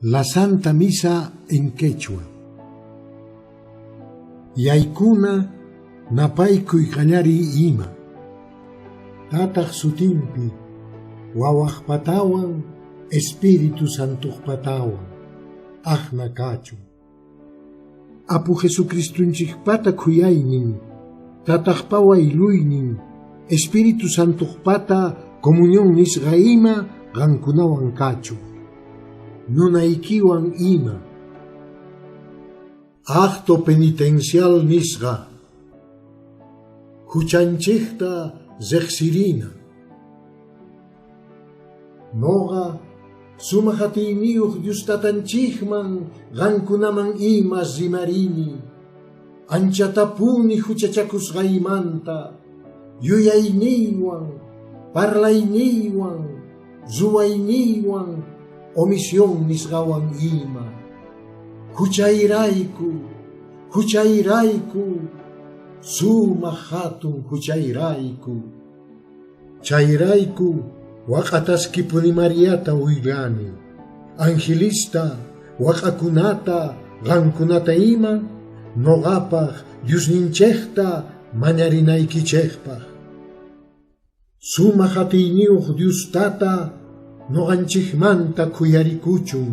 La Santa Misa en quechua. Yaykuna napaykuy qallariy ima. Tataq sutinpi, wawajpatawan, Espíritu Santojpatawan, ajna kachun. Apu Jesucristunchikpata khuyaynin, Tatajpa wayluynin, Espíritu Santojpata comunión nisqa ima qankunawan kachun. Nunaykiwan ima. Acto penitencial nisqa. Huchanchikta riqsirina. Noqa sumaq atiyniyuq Dios tatanchikman qankunaman ima rimarini. Anchatapuni huchachakusqaymanta, yuyayniywan, parlayniywan, ruwayniywan, omisión nisqawan ima. Huchayrayku, huchayrayku, sumaq hatun huchayrayku. Chayrayku waq'ataskipuni Mariata willani, angelista, waq'akunata, qankunata ima, noqapaj Diosninchejta mañarinaykichejpaj. Sumaq atiyniyuq Dios Tata noqanchejmanta khuyarikuchun,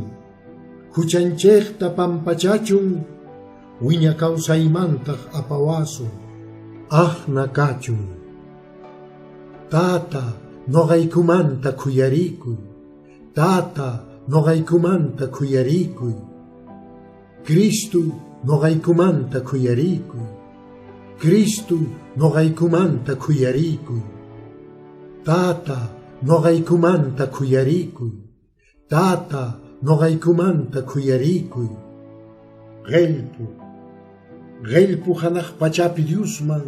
huchanchejta pampachachun, wiña kawsaymantaj apawasun. Ajna kachun. Tata, noqaykumanta khuyarikuy. Tata, noqaykumanta khuyarikuy. Cristo, noqaykumanta khuyarikuy. Cristo, noqaykumanta khuyarikuy. Tata, noqaykumanta khuyarikuy. Tata, noqaykumanta khuyarikuy. Qellpu, qellpu hanaq pachapi Diosman,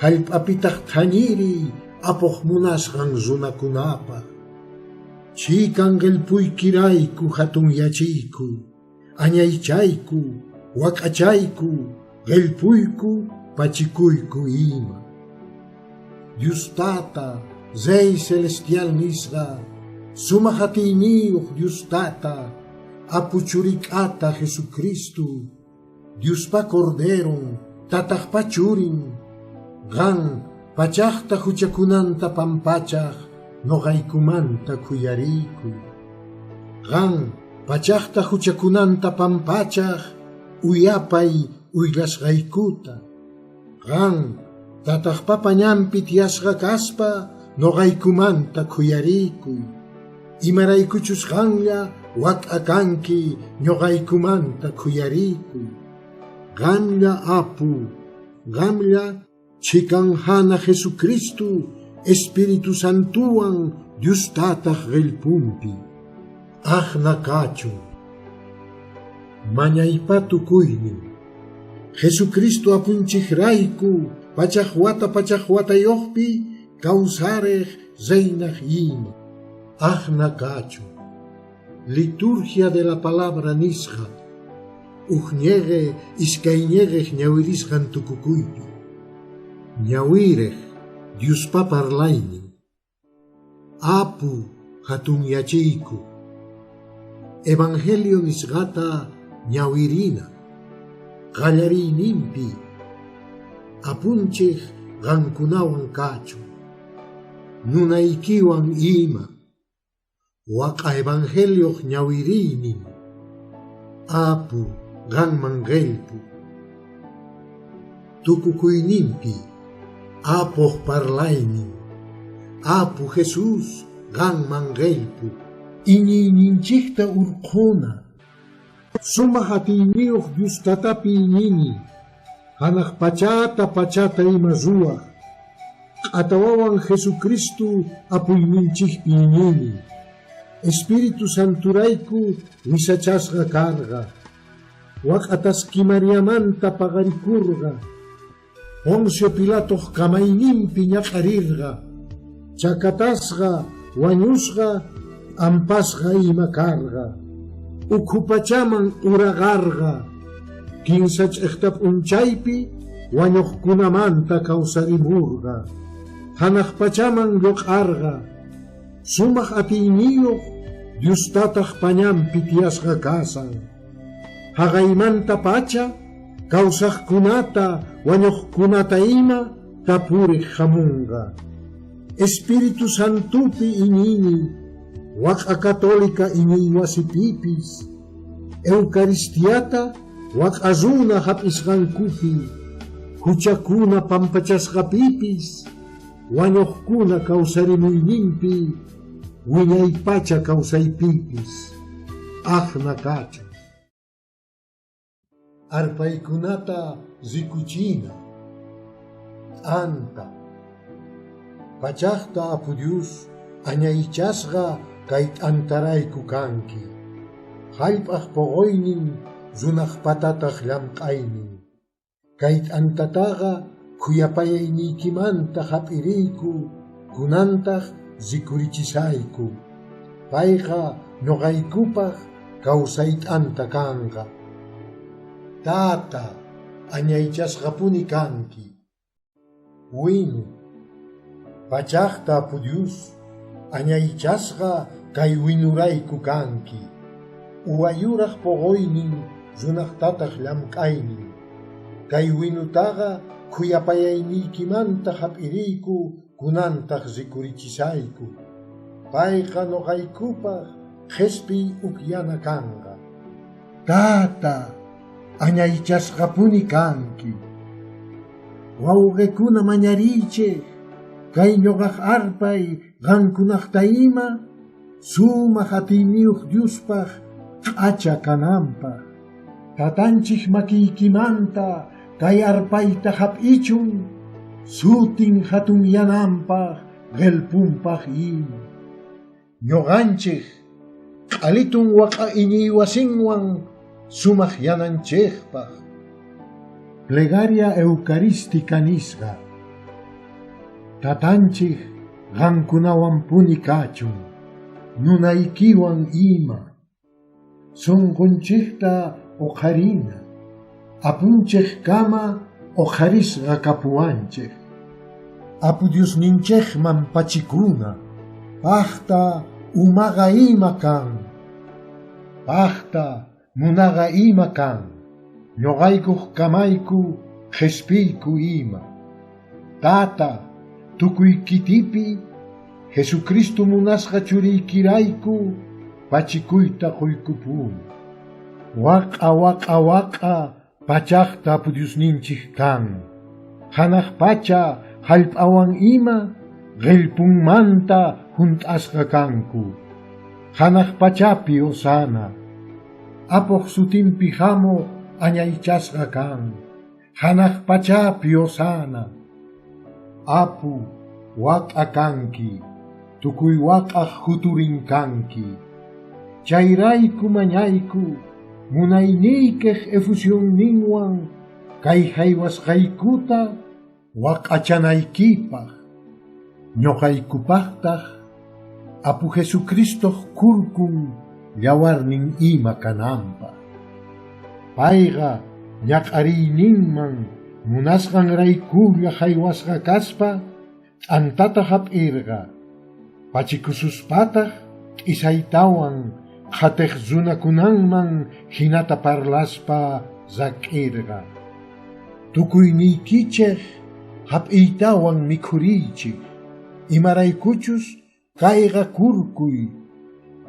hallp'apitaq thañiriy apuq munasqan runakunapaq. Chikan qellpuykirayku hatunyachiyku, añaychayku, wak'achayku, qellpuyku, pachikuyku ima. Dios Tata, Rey Celestial nisqa, sumaq atiyniyuq Dios Tata, Apu Churik'ata Jesucristo, Diospa Corderon, Tatajpa Churin, qan pachajta huchakunanta pampachaj noqaykumanta khuyarikuy. Qan pachajta huchakunanta pampachaj uyapay uylasqaykuta. Qan Tatajpa pañanpi tiyasqa kaspa noqaykumanta khuyarikuy. Imaraykuchus qanlla wak'a kanki ñuqaykumanta khuyarikuy. Qanlla Apu, qamlla chikan hana Jesucristo, Espíritu Santuwan Dios Tataq qillpunpi. Ajna kachun. Mañaypa tukuynin. Jesucristo apunchijrayku pachaj wata pachaj watayuqpi kawsarej reinaj ima. Ajna kachun. Liturgia de la palabra nisqa. Uj ñeqe iskay ñeqej ñawirisqan tukukuypi. Ñawirej Diospa parlaynin. Apu hatunyachiyku. Evangelio nisqata ñawirina. Qallariyninpi apunchej qankunawan kachun. Nunaykiwan ima. Waq'a evangelioq ñawiriynin. Apu qanman qillpu. Tukukuyninpi apuq parlaynin. Apu Jesús qanman qillpu. Iñiyninchikta urqhuna. Sumaq atiyniyuq Dios Tatapi iñini. Hanaq pachata pachata ima ruwaq. Q'atawawan Jesucristo apuyninchikpi iñini. Espíritu Santurayku wisachasqa karqa. Waq'ataski Mariamanta paqarikurqa. Poncio Pilatoq kamayninpi ñak'arirqa. Chakatasqa, wañusqa, ampasqa ima karqa. Ukhu pachaman uraqarqa. Kinsa ch'iqta p'unchaypi wañuqkunamanta kawsarimurqa. Hanaq pachaman lluq'arqa. Sumaq atiyniyuq Diostataj pañanpi tiyasqa kasan. Jaqaymantapacha kawsajkunata wañojkunata ima tapurej jamonqa. Espíritu Santopi iñini, waq'a católica iñiywasipipis, Eucaristiata waq'a runa jap'isqankupi, juchakuna pampachasqapipis, wañojkuna kawsarimuyninpi, wiñaypacha kawsaypipis. Ajna kachun. Arpaykunata rikuchina. T'anta. Pachajta Apu Dios añaychasqa kay t'antarayku kanki. Jallp'aj poqoynin runajpatataj llamk'aynin. Kay t'antataqa khuyapayayniykimanta jap'iriyku, kunantaj rikurichisayku. Payqa noqaykupaj kawsay t'anta kanqa. Tata, añaychasqapuni kanki. Winu. Pachajta Apu Dios, añaychasqa kay winurayku kanki. Uwayuraj poqoynin runajtataj llamk'aynin. Kay winutaqa khuyapayayniykimanta jap'iriyku, kunantaj rikurichisayku. Payqa noqaykupaj qhespiy ukyana kanqa. Tata, añaychasqapuni kanki. Wawqekuna mañariychej, kay ñoqaj arpay qankunajta ima sumaj atiyniyoj Diospaj k'acha kananpaj. Tatanchej makiykimanta kay arpayta jap'ichun, sutin jatunyananpaj, qhelpunpaj ima. Ñoqanchej q'alitun waq'a iñiywasinwan sumaj yananchejpaj. Plegaria Eucarística nisqa. Tatanchej qankunawanpuni kachun, nunaykiwan ima. Sonqonchejta oqharina, apunchejkama oqharisqa kapuwanchej. Apu Diosninchejman pachikuna, pajta umaqa ima kan, pajta munaqa ima kan, ñoqaykuj kamayku qhespiyku ima. Tata, tukuy kitipi Jesucristo munasqa churiykirayku pachikuyta qoykupuni. Waq'a waq'a waq'a pachajta Apu Diosninchej kan. Janaj pacha jallp'awan ima qhellpunmanta junt'asqa kanku. Janaj pachapi hosana. Apoj sutinpi jamoj añaychasqa kan. Janaj pachapi hosana. Apu, waq'a kanki, tukuy waq'aj juturin kanki. Chayrayku mañayku, munayniykej efusionninwan kay jaywasqaykuta waq'achanaykipaj, ñoqaykupajtaj Apu Jesucristoj kurkun yawarnin ima kananpaj. Payqa ñak'ariyninman munasqanraykulla jaywasqa kaspa t'antata jap'irqa, pachikususpataj t'isaytawan qhatej runakunanman jinata parlaspa rak'irqa. Tukuyniykichej jap'iytawan mikhuriychej, imaraykuchus kayqa kurkuy,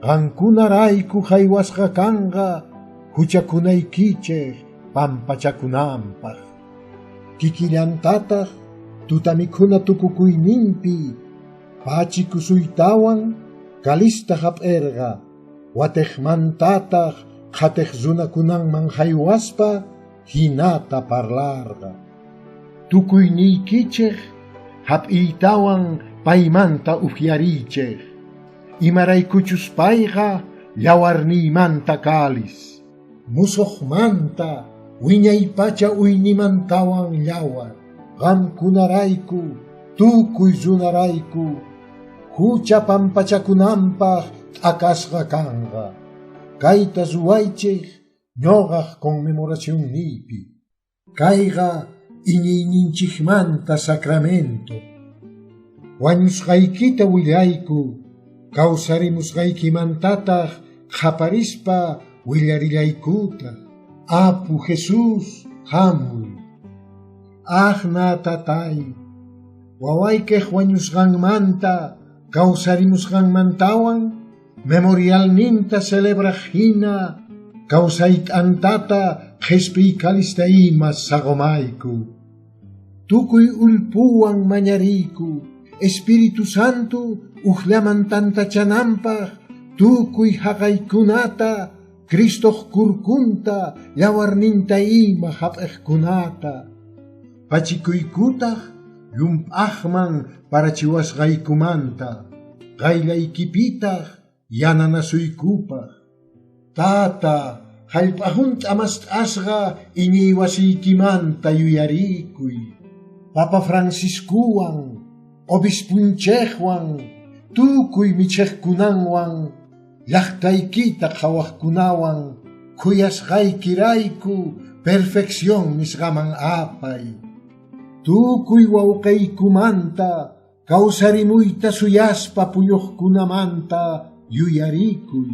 qankunarayku jaywasqa kanqa juchakunaykichej pampachakunanpaj. Kikillantataj tuta mikhuna tukukuyninpi pachikusuytawan kalista jap'erqa, watejmantataj qhatej runakunanman jaywaspa jinata parlarqa. Tukuyniykichej jap'iytawan paymanta ujyariychej, imaraykuchus payqa yawarniymanta kalis. Mosojmanta wiñaypacha uynimantawan yawar, qankunarayku, tukuy runarayku, jucha pampachakunanpaj t'akasqa kanqa. Kayta ruwaychej ñoqaj conmemoracionniypi. Kayqa iñiyninchejmanta sacramento. Wañusqaykita willayku, Kawsarimusqaykimantataj qhaparispa willarillaykutaj. Apu Jesús, jamuy. Ajna tatay, wawaykej wañusqanmanta kawsarimusqanmantawan memorialninta celebraj jina kawsay t'antata qhespiy ima saqomayku. Tukuy ullpuwan mañariyku, Espíritu Santo ujllaman tantachananpaj tukuy jaqaykunata, Cristoj kurkunta, yawarninta ima jap'ejkunata. Pachikuykutaj llump'ajman parachiwasqaykumanta, qayllaykipitaq yananasuykupaj. Tata, jallp'a junt'a mast'asqa iñiy wasiykimanta yuyarikuy. Papa Franciscowan, obispunchejwan, tukuy michejkunanwan, llajtaykita qhawajkunawan, khuyasqaykirayku perfección nisqaman apay. Tukuy wawqiykumanta, kawsarimuyta suyaspa puñojkunamanta yuyarikuy.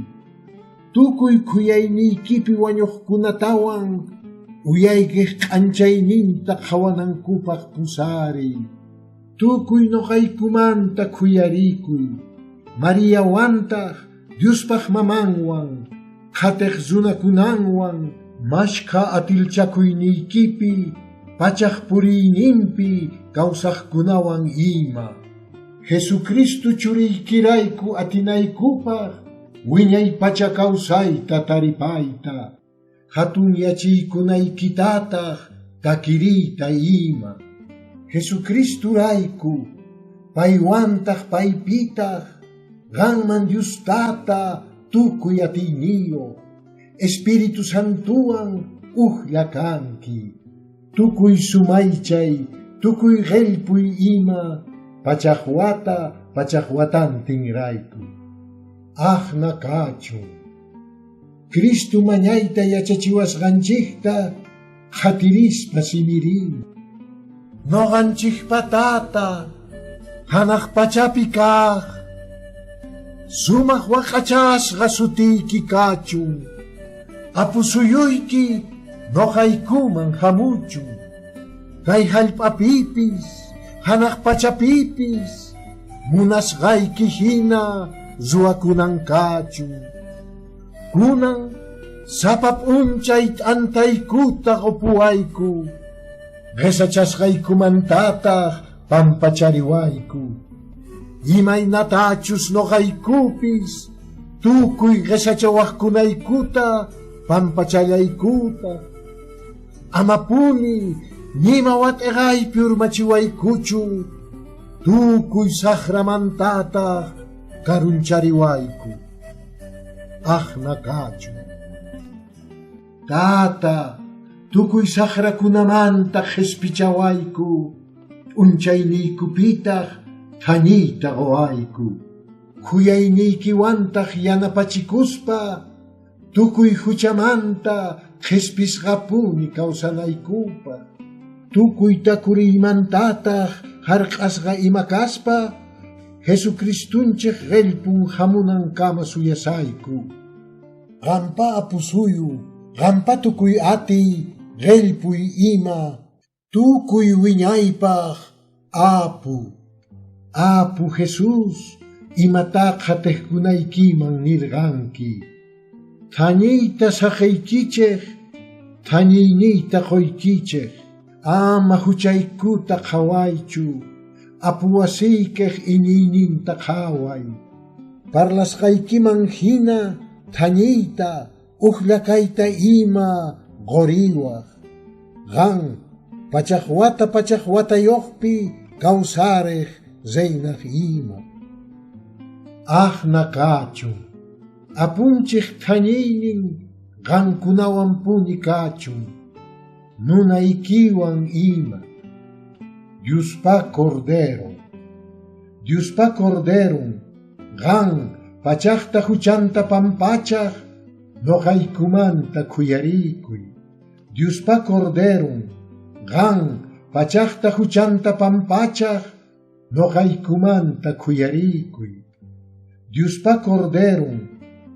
Tukuy khuyayniykipi wañojkunatawan uyaykej k'anchayninta qhawanankupaj pusariy. Tukuy noqaykumanta khuyarikuy. Mariawantaj Diospaj mamanwan, qhatej runakunanwan, mashkha atilchakuyniykipi, pachaj puriyninpi kawsajkunawan ima. Jesucristo churiykirayku atinaykupaj wiñay pacha kawsayta taripayta, hatun yachiykunaykitataj takiriyta ima. Jesucristorayku, paywantaj paypitaj, qanman Dios Tata tukuy atiyniyoj, Espíritu Santowan ujlla kanki. Tukuy sumaychay, tukuy qhellpuy ima, pachaj wata pachaj watantinrayku. Ajna kachun. Cristo mañayta yachachiwasqanchejta qhatirispa simirin. Noqanchejpa tata, janaj pachapi kaj, sumaj waq'achasqa sutiyki kachun, apusuyuyki noqaykuman jamuchun, kay jallp'apipis, janaj pachapipis, munasqayki jina ruwakunan kachun. Kunan sapa p'unchay t'antaykuta qopuwayku, qhesachasqaykumantataj pampachariwayku. Imaynatachus noqaykupis tukuy qhesachawajkunaykuta pampachallaykutaj. Amapuni nima wat'eqaypi urmachiwaykuchu, tukuy sajramantataj karunchariwayku. Ajna kachun. Tata, tukuy sajrakunamanta qhespichawayku, p'unchayniykupitaj thañiyta qowayku. Khuyayniykiwantaj yanapachikuspa, tukuy juchamanta qhespisqapuni kawsanaykupaj. Tukuy takuriymantataj jark'asqa ima kaspa, Jesucristunchej qhellpun jamunankama suyasayku. Qanpa apusuyu, qanpa tukuy atiy, qhellpuy ima, tukuy wiñaypaj apu. Apu Jesús, imatá qhatejkunaykiman nirqanki. Thañiyta saqeykichej, thañiyniyta qoykichej, ama juchaykuta qhawaychu, apu wasiykej iñiyninta qhaway. Parlasqaykiman jina thañiyta, ujllakayta ima qoriwaj. Qan pachaj wata pachaj watayojpi kawsarej reinaj ima. Ajna kachun. Apunchej thañiynin qankunawanpuni kachun, nunaykiwan ima. Diospa Cordero, Diospa Corderon, qan pachajta juchanta pampachaj, noqaykumanta khuyarikuy. Diospa Corderon, qan pachajta juchanta pampachaj, noqaykumanta khuyarikuy. Diospa Corderon,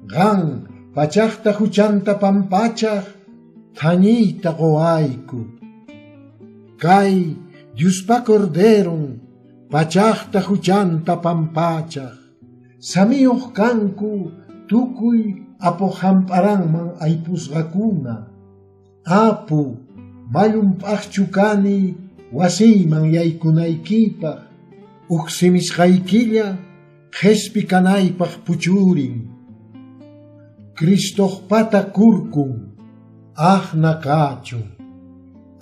qan pachajta juchanta pampachaj, thañiyta qowayku. Kay Diospa Corderon, pachajta juchanta pampachaj. Samiyoj kanku tukuy apu jamp'aranman aypusqakuna. Apu, mallump'ajchu kani wasiyman yaykunaykipaj, uj simisqaykilla qhespi kanaypaj puchurin. Cristojpata kurkun, ajna kachun.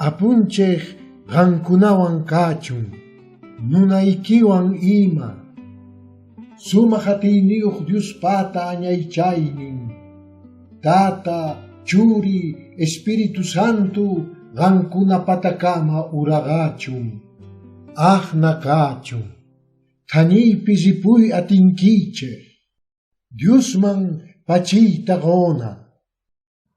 Apunchej qankunawan kachun, nunaykiwan ima. Sumaj atiyniyoj Diospata añaychaynin, Tata, Churi, Espíritu Santo qankunapatakama uraqachun, ajna kachun. Thañiypi ripuy atinkichej. Diosman pachiyta qona.